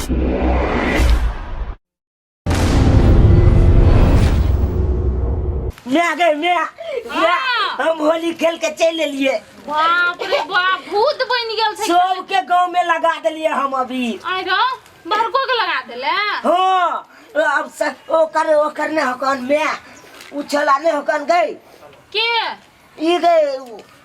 मैं गए मैं मैं हाँ। हम होली खेल के चल एलिए। बाप रे बाप, भूत बनि गेल छै। सबके गांव में लगा देलिए हम अभी। आइ रो बड़को के लगा देले। हाँ, अब ओकर ओकर ने हकन मैं उछला ने हकन गई। के? ई गए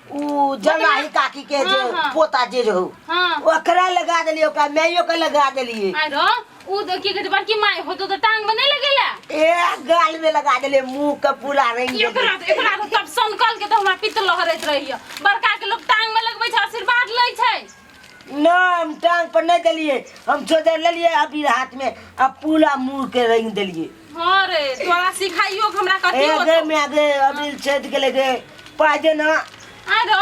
उ जनाही काकी के जे हाँ, हाँ। पोता जे जो हाँ। ओकरा लगा देलिए, ओकरा मैयो के लगा देलिए। आइ रो उ तो की कहै छै, बड़की माय होतो तो टांग में नहीं लगेला। ए गाल में लगा देलिए, मुंह के पूरा रंग देलिए। एकरा तो तब सनकल के तो हमरा पित्त लहरैत रहिए। बड़का के लोग टांग में लगबै छै, आशीर्वाद लै छै। ना, हम टांग पर नहीं देलिए, हम छोड़ लेलिए अभी हाथ में, अब पूरा मुंह के रंग देलिए। हाँ रे, तोरा सिखाइयो के हमरा कथी ए होतो। गे मैं गे अभी छेद के लेगे पाइ दे ना। आरो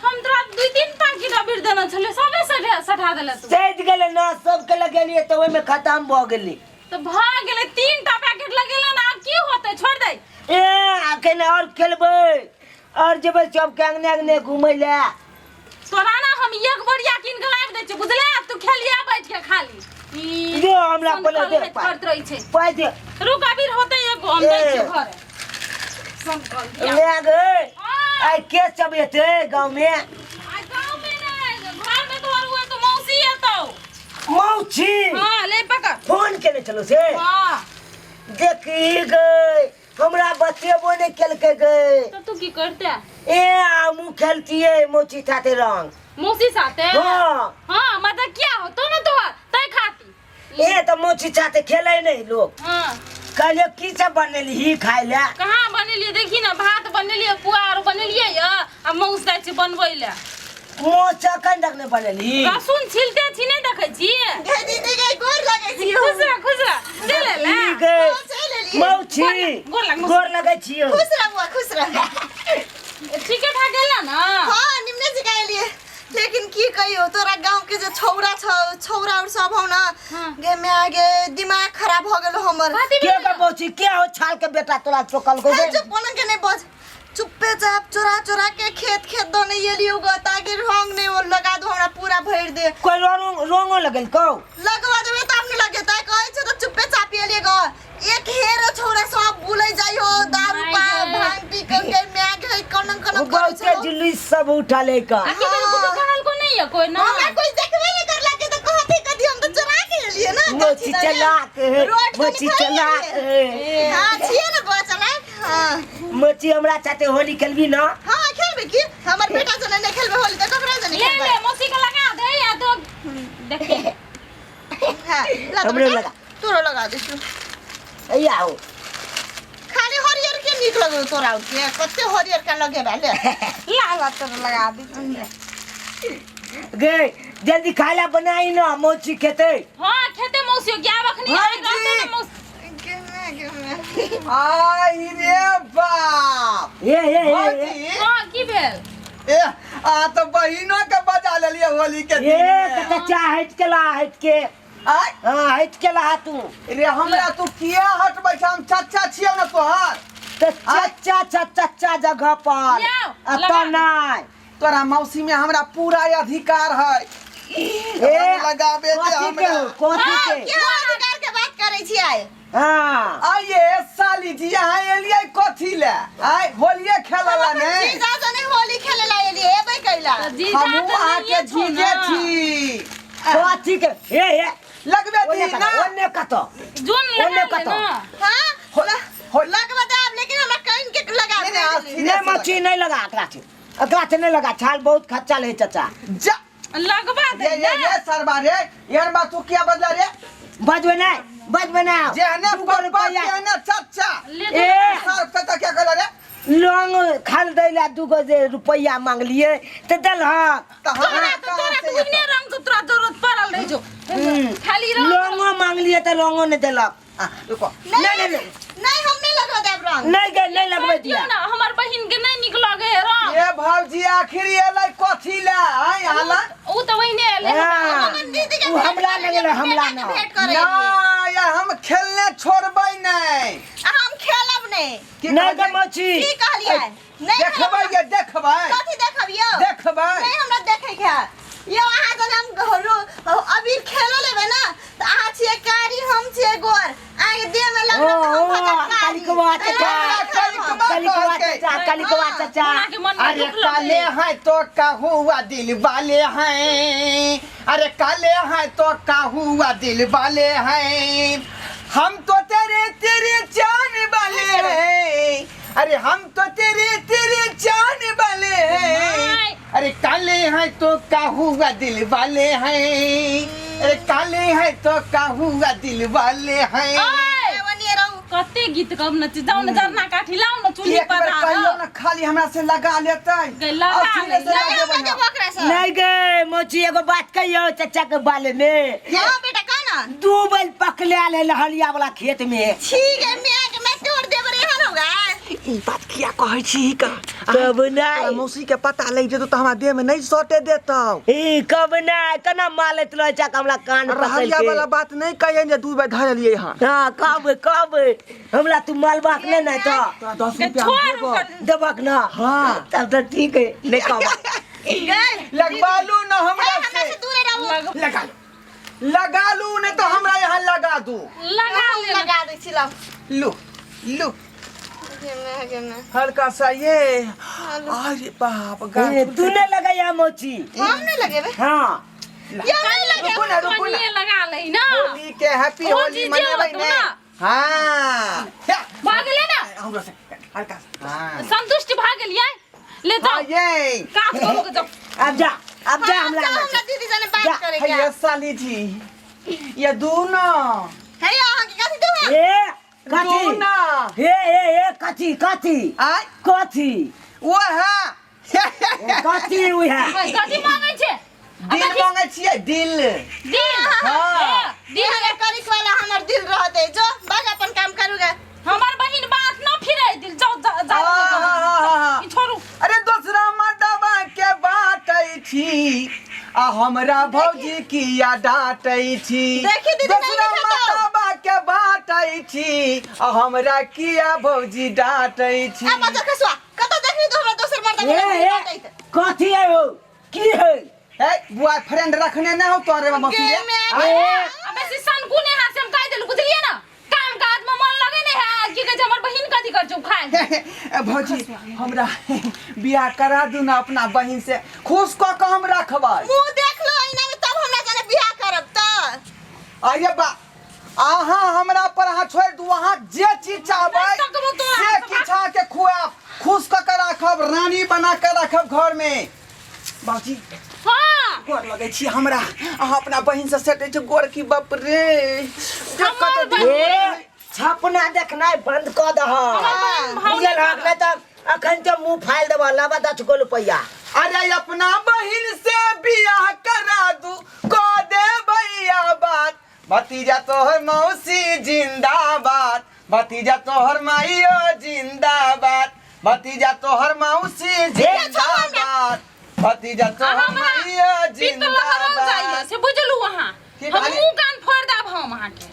हम तोरा 2-3 पैकेट अबीर देने छलियो, सबे सठा सठा देले तू। छेद गेले ना, सबके लगेलिए तो ओहिमे खत्म भऽ गेलै। तो भऽ गेलै, 3 टा पैकेट लगेले ना, आब की होतै, छोड़ दे। ए अखन और खेलबै और जेबै सबके अंगने अंगने घुमै लए। तोरा ना हम एक बोरिया कीन के लाबि दै छियौ, बुझले? तू खेलिया बैठ के खाली। ई दे हमरा पहिले दे सनकल पाइ। करैत रहै छै। पाइ दे। रुक, अबीर होतै एगो, हम दै ए। छियौ घरे। सनकल दिया। ले गए। हाँ। आइ के सब एतै गाँव में? आइ गाँव में नै, घर में तोहर हुए तो मौसी एतौ। मौसी? हाँ, ले पकड़। फोन केने छलौ से? हाँ। देखी गए, हमरा बतेबो नहि केलकै गए। तब तू की करते? ए हमहूँ खेलतियै मौसी साथे रंग। मौसी साथे? हाँ। हाँ, मतलब क्या होतो ना तोहर तै खाती। ए तऽ मौसी साथे खेलै नहि लोग। हाँ। कहलियै की सब बनेलही खाय लए? कहाँ बनेलियै, देखी ना, भात बनेलियै, पुआ आर बनेलियै य, आ मौस जाइ छी बनबै लए। मौस अखन तक नहि बनेलही? लहसुन छिलते छी, नहि देखै छी? गे दीदी गे, गोर लगै छी। खुश रह, खुश रह। चलि एलै? ई गे, चलि एलियै। मौसी, गोर लग, मौसी। गोर लगै छियौ। खुश रह बुआ, खुश रह। ठीके ठाक एला ना? हाँ, निमने से एलियै, लेकिन की कहियो, तोरा गांव के जे छौरा छौ, छौरा और सब हौ ना। हाँ। गे माय गे, दिमाग खराब हो गेलो हमर। कथी के भेल? के मौसी के हो छाल के बेटा तोरा चोकल को? हे, चुप, पलंग के नहीं बज। चुप्पे चाप चोरा चोरा के खेत खेत दने एलियो ग, ताकि रंग नहीं वो लगा दो, हमरा पूरा भर दे। कोई रंग रंगो लगल को? लगवा देबे तब न लगेतै, कहै छै त चुप्पे चाप एलियै ग। एक हेरो छौरा सब बुलै जाइ हो, दारू माय पा गे। भांग पी के गे माय गे, कनन कनन करै बहुते छौ। जुलूस सब उठा ले का। आ की कहै, कुछो कहल को नहीं है कोई ना? हमरा कोई देखबे नहीं करला के त कहती कथी, हम त चोरा के एलियै ना। मौसी गाछी दने। चलाक है, रोड पर मौसी निकल चलाक एलियै। है। हाँ, छियै ने बौआ चलाक। हाँ। मौसी हमरा साथे होली खेलबी ना? हाँ, खेलबे की, हमर बेटा जने नहीं खेलबे होली त ककरा जने ले खेलबे? ले, मौसी के लगा दे या तो देखी। हाँ, ला तो हमरो बेटा, लगा। तोरो लगा दे तू। हैया हो। खाली हरियर के नीक लगो तोरा और के, कते हरियर के लगेबा ले। ला ला, तोरो लगा दे। गे जल्दी खाला बनाई ना, मौसी खेते। हाँ, खेते मौसी गया अखनी हाँ आई रहते जी। ना मौसी। गे माय गे माय। आई रे बाप। ए ए ए, ए भौजी। हाँ, की भेल? ए आ तो बहिनो के बजा लेलिए होली के ए दिन में। त चाचा हट के ला, हट के। आय? हाँ, हट के ला तू। रे हमरा तू किया हटबै छ, हम चचा छियौ ने तोहर। त चचा चचा चचा जगह पर जाओ, अतऽ लगा। नहीं। तोरा मौसी में हमरा पूरा अधिकार है। ए रंग लगाबे दे कथी के हमरा। हो, कथी के? के अधिकार के बात करै छियै? हाँ। आइए साली जी, यहाँ एलियै कथी ले? आइ होलिये खेलला हम अपन ने? जीजा जने होली खेले ला एलियै, एबै कैला? तऽ जीजा हमहूँ तऽ अहाँके नहिये छौ जीजे ना। छी। कथी के? ए ए लगबे ओने दी कतऽ, ना। ओने कतऽ? जोन ओने लगा ले कतऽ? ना। हाँ, हो- लगवा दे आब, लेकिन हमरा कइन के लगा नहीं, नहीं, आज नहीं मच्छी नहीं लगा, एकरा से, एकरा से नहीं लगा, छाल बहुत खच्चा ले चचा। जा लगवा दे ये ये ना। ये सरबा रे, यार बा तू क्या बदला रे? बजबे नहीं, बजबे नहीं। जेहने दूगो पप्पा रुपैया। तेहने चचा। ले ए सर चचा क्या कहला रे? लौंग खाल दै ला दूगो जे रुपैया मांगलिए तऽ देलहक। तऽ तोरा हमरा तो तोरा कहाँ तो से ओहने रंग के तोरा जरूरत पड़ल रहै छौ, खाली रंग। लौंगो मांगलिए तऽ लौंगो नहि देलक। आ, रुको। नहीं नहीं, नहीं, नहीं, हम नहीं लगवा देब रंग। नहीं गे, नहीं लगबै दियौ दिया। ना, हमर बहिन के नहीं नीक लगे है रंग। ए भौजी, आखिर एलै कथी ले? आय आला उ तऽ ओहिने एलै। हाँ। अपन दीदी के उ भेंट हमला करै लगलै, एलियै, हमला बेटा के ना। भेंट करै एलियै। ना या हम खेलने छोड़बै नहीं। आ हम खेलब नहीं। की नहीं गे कहलियै? मौसी। की कहलियै? नहीं देखबै खेलब। ये देखबै। कथी देखबियौ? देखबै। नहीं, हमरा देखै के है। यौ, अहाँ जन हम घरो अबीर खेलो लेबै ना तऽ अहाँ चाचा हमरा के मन में अरे दुख काले लगै। हैं तो का हुआ दिल वाले हैं, अरे काले हैं तो का हुआ दिल वाले हैं, हम तो तेरे तेरे चान वाले हैं, अरे हम तो तेरे तेरे चान वाले हैं, my. अरे काले हैं तो का हुआ दिल वाले हैं, अरे काले हैं तो का हुआ दिल वाले हैं। ओए, ओनिए रहू। कते गीत कम न जाऊ न जरना काठी लाउ न चूल्ही एक पर बेर कहियो न खाली हमरा से लगा लेतै। गई, लगा और चूल्हे ले, से लगा लगा देबै देबो ना। ओकरा से। नहीं गे मोची एगो बात कहियो चाचा के बारे में। हां बेटा का ना? दू बैल पकले आले लहलिया वाला खेत में। ठीक है मैं के मैं तोड़ देब रे हन होगा। ई बात किया कहै छी का? कब तोरा नहीं मौसी के पता लग जेतौ त हमरा देह में नहीं सटे देतौ। ई कब नहीं कना मालत रहे चाचा हमरा कान पकड़ रहरिया के। वाला बात नहीं कहियन जे 2 बेर धरलियै हन। हाँ कब कब हमरा तू मालबाक नहीं ना तो तोरा 10 के रुपया छोड़ देबौ। ओकर। देबक ना। हाँ। तब तो ठीक है नहीं कब गए लगवा लू न हमरा हमरा से। से दूरे रहू। लगा लू, लगा लू नहीं तो हमरा यहाँ लगा दू। लगा ले लगा दै छी लाउ। लू लू गे मैं गे मैं। हल्का सा ये। अरे बाप ए, गाछ। तू नहीं लगाया मोची। हम नहीं लगेबे। हाँ यो नहीं लगेबे। रुकू ना रुकू ना। कनिए लगा ले ना। होली के हैप्पी ओ होली जीजे मनेबै होतौ ने। ना। हाँ भऽ गेलै ना। हमरा से हल्का सा। हाँ संतुष्ट भऽ गेलियै ले हाँ जाओ ये काज करू के जाओ। अब जा अब जा हाँ, हमरा जाओ, हमरा दीदी जाने जा। बात करे ये साली जी ये दूनो हे अहाँ के कथी देबै? ए कथी दूना ए ए ए कथी कथी आय कथी वो है ओ, कथी उ है? कथी मांगै छै? दिल मांगे छियै दिल। दिल। हाँ। ए, दिल हमर करिक वाला हमर दिल रहते जो बाज अपन काम करूगा। हमर बहिन बात न फिरै दिल जाओ जा जा हाँ, हाँ, हाँ, हाँ। ई छोड़ू। अरे दोसरा मर्दबा के बाटै छी आ हमरा भौजी किया डाँटै छी। देखी दीदी, नहीं दोसरा लिखा तो। मर्दबा के बाटै छी आ हमरा किया भौजी डाँटै छी। आ मजर खसुआ कतौ देखनी तो हमरा दोसर मर्द ए के ए कथी है ओ की है? ए बॉयफ्रेंड रखने ना हो तोरे मौसी रे। गे मैं ए आ बेसी सनकू ने हाथ से हम कहि देलु बुझलियै ना। काम काज में मन लगे नहीं है की कहै छै हमर बहिन कथी कर छौ खाय। ए भौजी हमरा बियाह करा दू ना अपना बहिन से, खुश कऽ के हम रखबै। मुंह देख लो ऐना में तब हमरा जाने बियाह करब त। अरे बा अहाँ हमरा पर अहाँ छोड़ि दू, अहाँ जे चीज चाहबै नहि सकबो तोरा से हाथ से। किछु अहाँके खुआब, खुश कऽ के राखब, रानी बना के राखब घर में। बाबूजी हाँ गोर लगै छी हमरा, अहाँ अपना बहिन से सेटै छी गोर की बाप रे। देख कतऽ बहिन- ए छपना देखनाइ बंद कऽ दह। हमर बहिन भाव बुझल हक नहीं तऽ अखन तऽ मुंह फाड़ि देबह लाबा 10 गो रुपैआ। अरे अपना बहिन से बियाह करा दू कऽ दे भैया बात, भतीजा तोहर मौसी जिंदाबाद, भतीजा तोहर माइयो जिंदाबाद, भतीजा तोहर मौसी जिंदाबाद, भतीजा तोहर हमरा माइयो पित्त लहरल जाइए जिंदाबाद। से बुझलु अहाँ। की हम कहलियै? मुंह कान फोड़ देब हम अहाँके।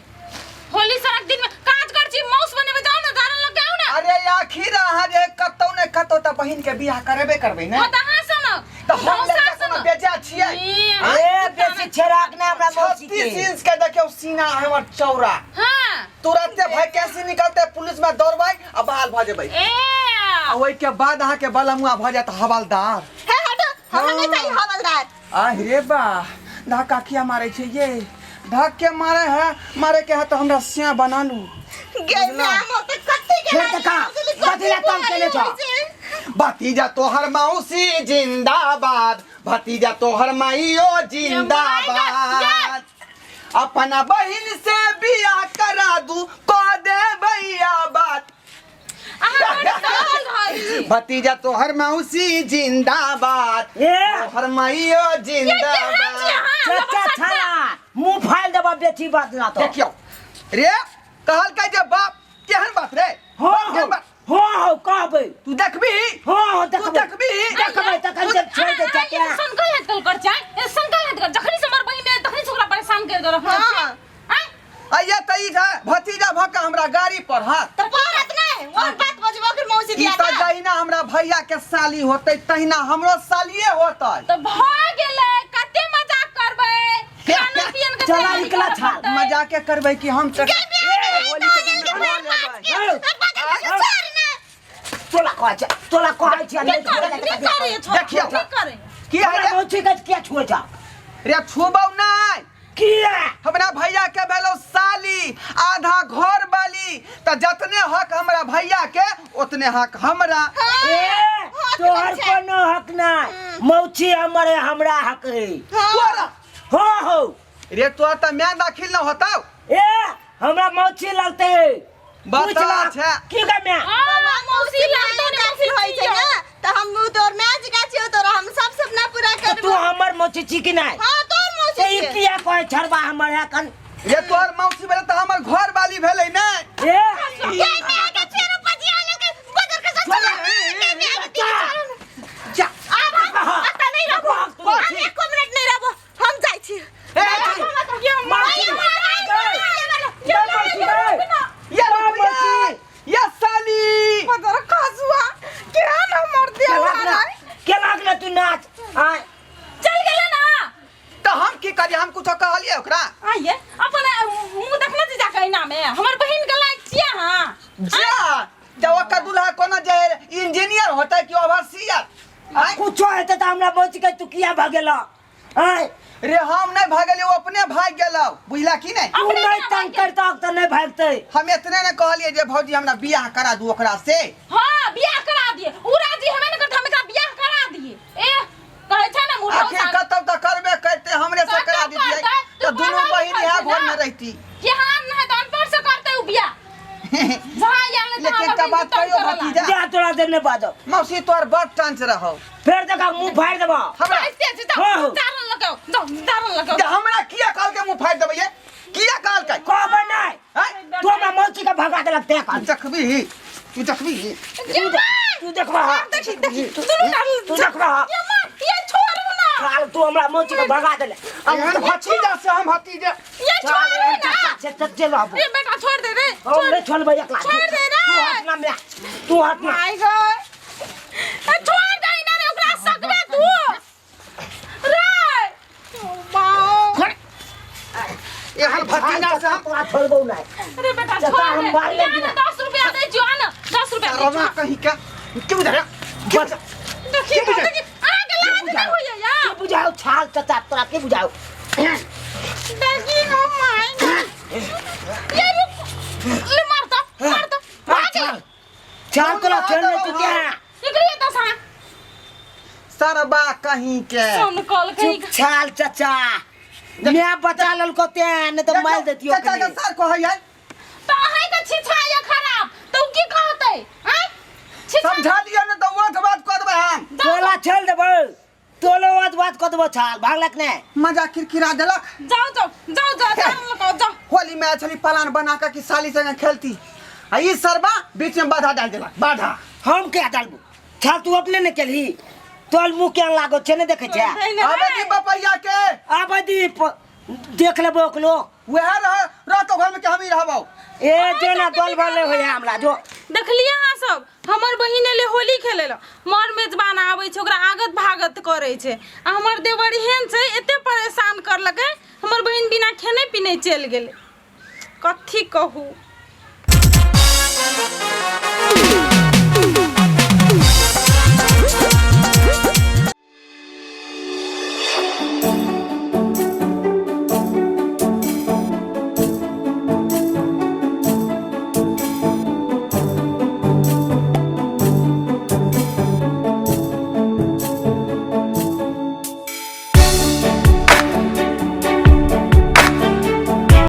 होली सड़क दिन में काज कर छी मौस बनेबे जाउ ना दारन लग जाउ ना। अरे आखिर अहाँ जे कतौ ने कतौ तऽ बहिन के बियाह करेबे करबै ने। हाँ तऽ अहाँ सनक तऽ हम भौसा लड़का कोनो सनक। बेजा छियै? ए बेसी छेराक नहि हमरा मौसी के। 36 इंच के देखियौ सीना है हमर चौड़ा। हाँ तुरंते वैकेंसी निकलते पुलिस में दौड़बै आ बहाल भऽ जेबै। ए आ ओहि के बाद अहाँ के बलमुआ भऽ जायत हवलदार। हे हटो हमरा नहीं चाहिए हवलदार। आह रे बा धक्का किया मारे छै ये? धक्के मारे है मारे के है तो हमरा सिया बना लू। गे मैं हम होते कथी के फेर तऽ का? कथी ला तंग केने छौ? भतीजा तोहर मौसी जिंदाबाद, भतीजा तोहर माइयो जिंदाबाद, अपना बहिन से बियाह करा दू कह दे भैया बात, अहाँ बड़ सहल रहै छी। भतीजा तोहर मौसी जिंदाबाद, ए तोहर माइयो ये केहन छी जिंदाबाद। अहाँ? चाचा लबसट्टा। छाला मुंह फाड़ि देबह बेसी बात ना तो। देखियौ रे कहलकै जे बाप केहन बात रे? हाँ केहन हो बात? हाँ हो कहबै। तू देखबी? हाँ हो तू देखबै। देखबी? देखबै तखन जब छोड़ि दे अहाँ चाचा। ई सनकल हाथ कल कर चाहे, ए सनकल हाथ कर, जखनी से हमर बहिन एल तखनी से ओकरा परेशान कर के रखने हाँ। छी। आँय? आइए तऽ ई जे भतीजा भऽ के हमरा गाड़ी पर हाथ। तऽ पढ़त नहि और बात बजबो के मौसी ई दिया तऽ जहिना हमरा भैया के साली होतै तहिना हमरो सालिए होतै। तऽ भऽ गेलै कते मजाक करबै खाना पियन के चला तैयारी निकला करऽ छाल। पड़तै। मजाके करबै कि हम तऽ गे बियाह होली के दिन के मना लेबै। फेर बाज के छोड़ ना। तोला कहै छै, तोला कहै छै। की करे, की करे छोरा? देखियौ। की करे? की है हमरा रे? मौसी के किया छुए छ? रे छुबौ नहीं। किया? हमरा भैया के भेलो साली, आधा घर वाली, त जतने हक हमरा भैया के उतने हक हमरा। ए, तोहर कोनो हक नहीं, मौसी हमर है, हमरा हक है। तोरा? हो हो। रे तोरा त मैं दाखिल न होताव। ए, हमरा मौसी लगते। बता छै। की गे मैं? हाँ, मौसी लगतो ने, मौसी होइ छै ने, तऽ हम तोर माय जकाँ छियौ, तोरा हम सब सपना पूरा तऽ तू करबो। हमर मौसी छी कि नहीं? हाँ, तोर मौसी ते ई छियै। किया कहै छरबा हमर एखन? रे तोहर मौसी भेलै त हमर घर वाली भेलै ने। ए, के माय के फेरो पजिया लेलकै, बजर के साथ चला। के माय के तीन चार। जा। आब हम एतऽ नहि रहबो, हम एको मिनट नहि रहबो, हम जाइ छी। ए, ये मौसी, ये मौसी, ये रुपया, ये साली। बजर खसुआ केहन हमर देह के लागना तू नाच आय? चल गेलै ना। त हम की करी? हम कुछो कहलिए ओकरा? आइए अपन मुंह देखने छी जाके ऐना में, हमर बहिन के लायक छियै अहाँ? जा जब ओकर दूल्हा कोनो जे इंजीनियर होतै कि ओवरसियर। आँय? कुछो हेतै तऽ हमरा मौसी के तू किया भगेला आय? रे हम नहीं भागलियै, ओ अपने भागि गेलौ, बुझला कि नहीं? तू अपने नहीं केना तंग भागि करता तऽ नहीं भागतै। हम एतने ने कहलियै जे भौजी हमरा बियाह करा दू ओकरा से। हाँ, बियाह करा दिए, उ राजी हेबे ने करतै, हम एकरा बियाह करा दिए। ए, कहै छै ने मुँह आखिर कतौ तऽ करबे करते, हमरे से कतौ करा दितियै करतै, तऽ तू दुनू पढ़ल बहिन लिखल इएह छी घर ना। में रहती। कि हाँ, नहीं तऽ अनपढ़ से करतै उ बियाह। जहाँ आयल नहि तहाँ लेकिन हमर एकटा बहिन बात के तंग कहियौ करऽ भतीजा? जा, तोरा से नहीं बाजब। मौसी तोहर बड़ टंच रहौ। फेर देखा मुंह फाड़ि देबो। हमरा लागल। ऐसे छै, जाउ, हाँ, हो। दारन लगाउ, जाउ, दारन लगाउ। जे हमरा किया कहलकै मुँह फाड़ि देबै ये? किया कहलकै? कहबै नहीं। आँय? तू हमरा मौसी के भगा देलक ते तू देखबी, तू देखबी। ये माँ, तू देखबा। देखी, देखी, दुनू दारन। तू देखबा। ये माँ, ये छोड़ू ना। साल तू हमरा मौसी के भगा देले। एहन भतीजा से हम भतीजा। ये छोड़ू ना। चल चल चल आबू। ये बेटा छोड़ दे रे। हम नहीं छोड़बै एकला। छोड़ दे रे। तू हट ना म्या, तू हट ना। My God, ए, छोड़ दे ना रे, ओकरा सकबे तू रे। एहन भतीजा से हम तोरा छोड़बौ नहीं। अरे बेटा चचा, छोड़ हम दे। मार ले लेब। ना, 10 रुपया दे जो ना, 10 रुपया दे। रमा कहीं का क्यों धरा? बस। देखी देखी, अहाँ के लाज नहीं होइए यार? के बुझाओ छाल चचा, तोरा के बुझाओ? देखी, ओ my ये रुक, ले मार तो, मार तो, भाग। छाल छाल तोरा छोड़ने तू क्या? निकलिए 10। हाँ, सरबा कहीं के सोन कॉल कहीं। चुप छाल चचा, मैं बचा ललको ते, नहीं तो मार देतियो। चाचा के सर कहै है। तो अहाँ के छिछा ये खराब तो उ की कहतै? आँय, छिछा। समझा दियो ने तऽ ओठ बात कऽ देबै हम। तोला छोड़ देबो, तोलो बात बात कऽ देबो। छाल भागलक ने। मजा किरकिरा देलक। जाओ जाओ जाओ जाओ, जाओ लगाओ जाओ। होली में छली प्लान बना के कि साली संगे खेलती, आ ई सरबा बीच में बाधा डाल देलक, बाधा। हम क्या डालबो छाल? तू अपने ने केलही, तोल मुँह केहन लागो छै ने देखै छै? आबे दी बपैया के। आबै दी, देख लेबो ओकरो। वएह रह रहतो घर में कि हम ही रहबो? ए, जो ना दल बल होय हमरा जो। देखलिए अहाँ सब, हमर बहिन एलै होली खेलै लए, मर मेजबान आबै छै ओकरा आगत भागत करै छै, आ हमर देवर एहन छै, एते परेशान करलकै, हमर बहिन बिना खेने पीने चलि गेलै। कथी कहू।